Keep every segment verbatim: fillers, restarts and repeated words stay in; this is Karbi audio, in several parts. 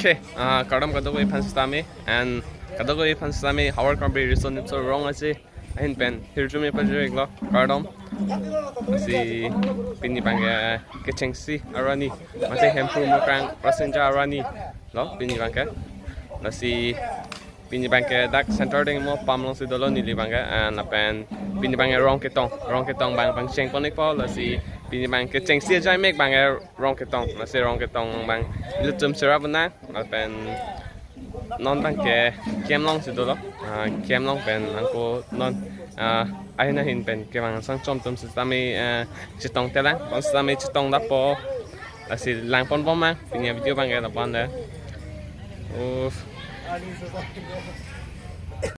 Okay, ah, kardom kadokave aphan sitame, and kadokave aphan sitame Havar Karbi Riso Nimso Rong Aje ahin pen hirjume pajir-iklo, kardom. Lasi pini abangke kechengsi arni, mate Hemphu Mukrang Rasinja arni lo pini abangke. Lasi pini abangke dak center dengmo pam alongsi dolo neli abangke, and lapen pini abangke rong ketong, rong ketong abang pangcheng pon-ikpo. Lasi pini abangke chengsi ajai mek abangke rong ketong, lasi rong ketong abang ilitum cherap nang, lapen non abangke camp alongsi dolo, ah, camp along pen angko non, ah, ahin ahin pen kevang sangchom atum sitame, ah, chetong telang, pon sitame chetong dapo. Lasi lang ponbom nang, pini avideo abangke lapu-an le. Uff.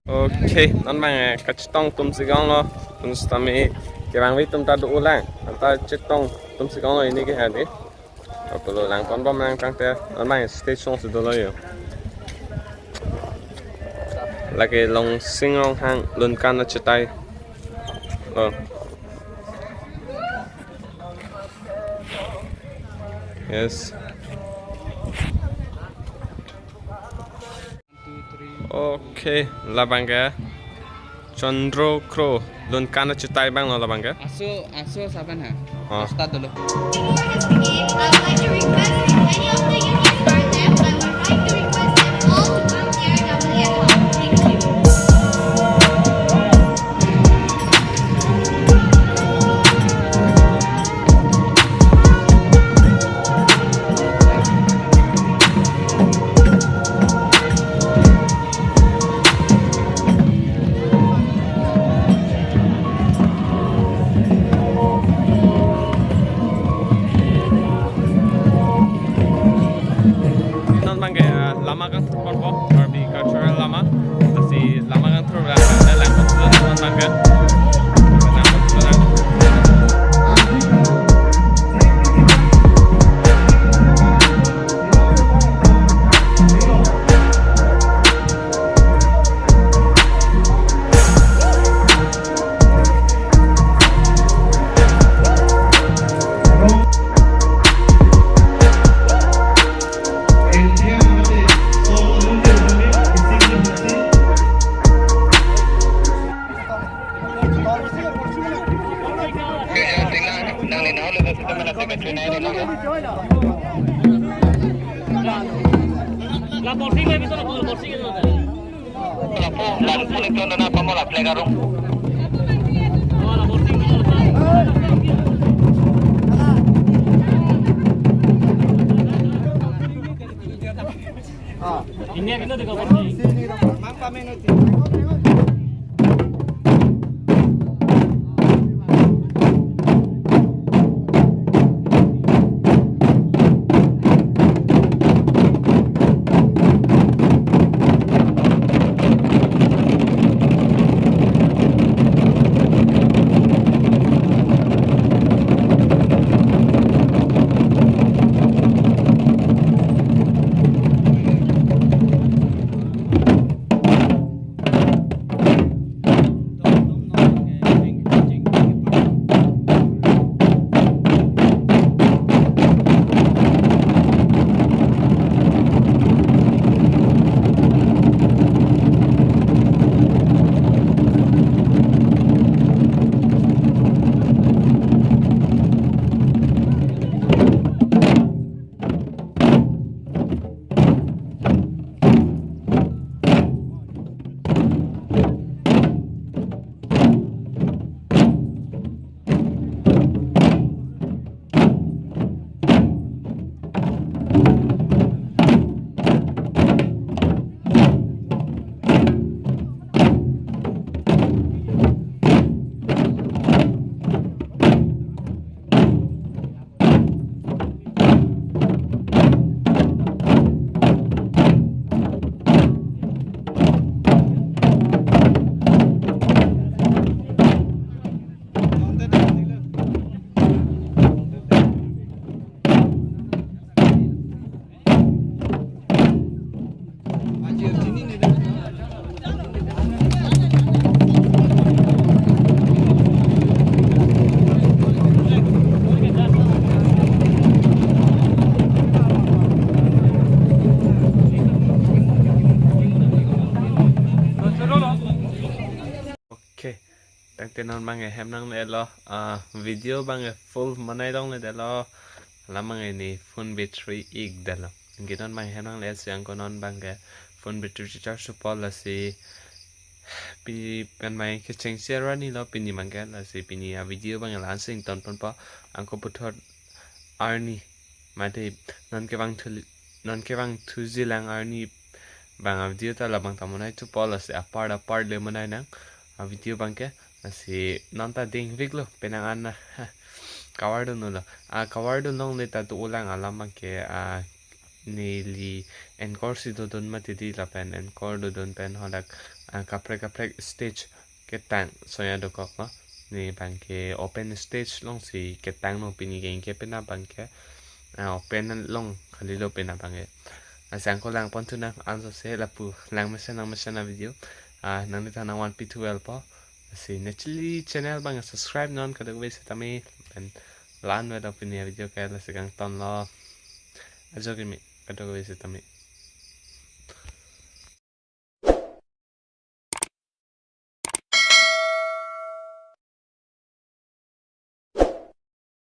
Okay, non abangke kachetong atum si kong lo, pon sitame kevangve atum ta do-o lang, anta chetong atum si kong lo pini ke hadi. Apotlo lang ponbom nang tangte, non abangke stage alongsi dolo yo. Lake Longsing Ronghang Lunkan Achetai. Oh. Yes. Okay, labangke Chandro Kro Lunkan Achetai abang lo labangke. Aso, aso saban ha. Oh. Start dulu. Before this game, I would like to request if any of the units are left, I would like to request them all to come here doubly at home. Thank you. Non abangke, ah, lama kangthur ponpo, Karbi Cultural Lama. Lasi lama kangthur abang, eh, lang ponpo non abangke. La bolsing, la bolsing. Lapu, lapu ningtun dona pamo la flag arong. Ini yang itu di cover. Tangte non abangke hem nangle lo, ah, video abangke full manai longle detlo. Alam abangke ne phone battery ik detlo. Anke non abangke hem nangle si anke non abangke phone battery charge supo lasi pini pen abangke chengsi arni lo pini abangke lasi pini a video abangke la-an si ingtonponpo. Anke puthot arni mate non kevangthu, non kevangthuji lang arni abang a video ta labang ta manai thupo lasi apart apart le manai nang a video abangke lasi non ta dingvik lo penang an na cover dun lo. A cover dun longle ta do-o lang alam abangke a neli anchor si dodun mati di lapen anchor dodun pen hadak, ah, kaprek kaprek stage ketang soya dokok no. Ne abangke open stage along si ketang no pini ke ingke pena abangke, ah, open along kali lo pena abangke. Lasi anke langpon thu nang anso se lapu lang mesen lang mesen a video. Ah, nanglitum nang one P two L po. Lasi ne chili channel abang subscribe non kadokave setame pen la-an vek pini a video ke lasi kangton lo. Ajo kimi kadokave setame.